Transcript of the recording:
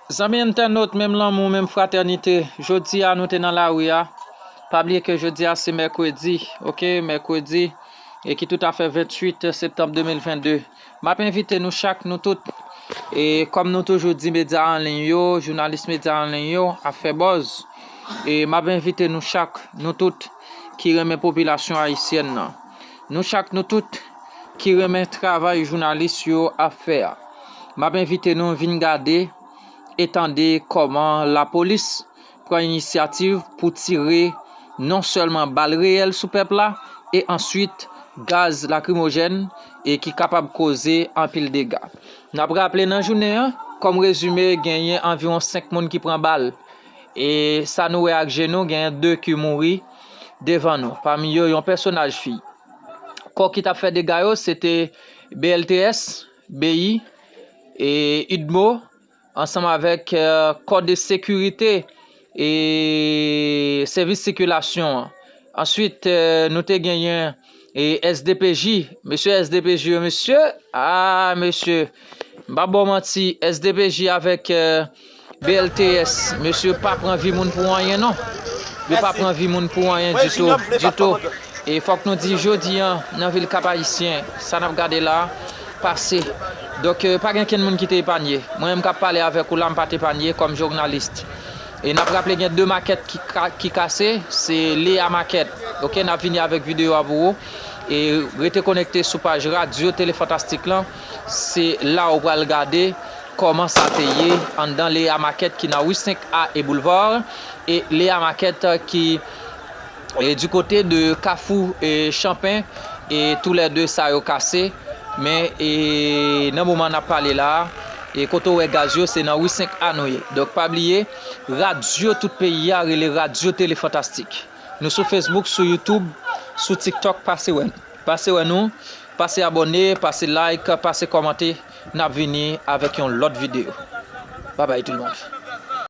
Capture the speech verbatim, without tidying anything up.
Zanmi entènot, menm lanmou, menm fratènite. Jodi a, nou te nan lari a. Pa bliye ke jodi a se mèkredi, oke, mèkredi, e ki toutafè venntuit septanm de mil vennde. M ap envite nou chak, nou tout, e kòm nou toujou di medya an liy yo, jounalis medya an liy yo, ap fè buzz. E m ap envite nou chak, nou tout, ki renmen popilasyon ayisyèn nan. Nou chak, nou tout, ki renmen travay jounalis yo ap fè a. M ap envite nou vin gade e tande kòman lapolis pran inisyativ pou tire non sèlman bal reyèl sou pèp la, e answit gaz lakrimojèn, e ki kapab koze anpil dega. N ap raple nan jounen an, kòm rezime, genyen anviwon senk moun ki pran bal. E sa nou wè ak je nou, genyen de ki mouri devan nou. Pami yo, yon pèsonaj fi. Kò ki t ap fè dega yo, se te B L T S, B I, e UDMO, ansanm avèk, eh, kò de sekirite e sèvis sikilasyon an. Answit, eh, nou te genyen, e S D P J, mesye S D P J yo, mesye, ah, mesye, m pa ba w manti, S D P J avèk, eh, B L T S, mesye pa pran vi moun pou anyen, non. Yo pa pran vi moun pou anyen ditou, ditou. E fòk nou di, jodi an, nan vil Kap Ayisyen, sa n ap gade la, pase. Donk, eh, pa gen kenn moun ki te epanye. Mwen menm k ap pale avèk ou la, m pa t epanye kòm jounalis. E n ap raple, gen de makèt ki ka-, ki kase, se Lea Makèt. Oke, n ap vini avèk videyo a pou ou. E rete konekte sou paj Radyo Tele Fantastik lan. Se la ou pral gade kòman sa te ye anndan Lea Makèt ki nan ri senk A e Boulevard. E Lea Makèt ki e du kote de Kafou e Chanpen, e toulède sa yo kase. Men, e nan moman n ap pale la, e kote w wè gaz yo, se nan ri senk A nou ye. Donk, pa bliye, radyo tout peyi a rele Radyo Tele Fantastik. Nou sou Facebook, sou YouTube, sou TikTok, pase wè n. Pase wè nou, pase abòne, pase like, pase kòmante. N ap vini avèk yon lòt videyo. Babay tout le monde.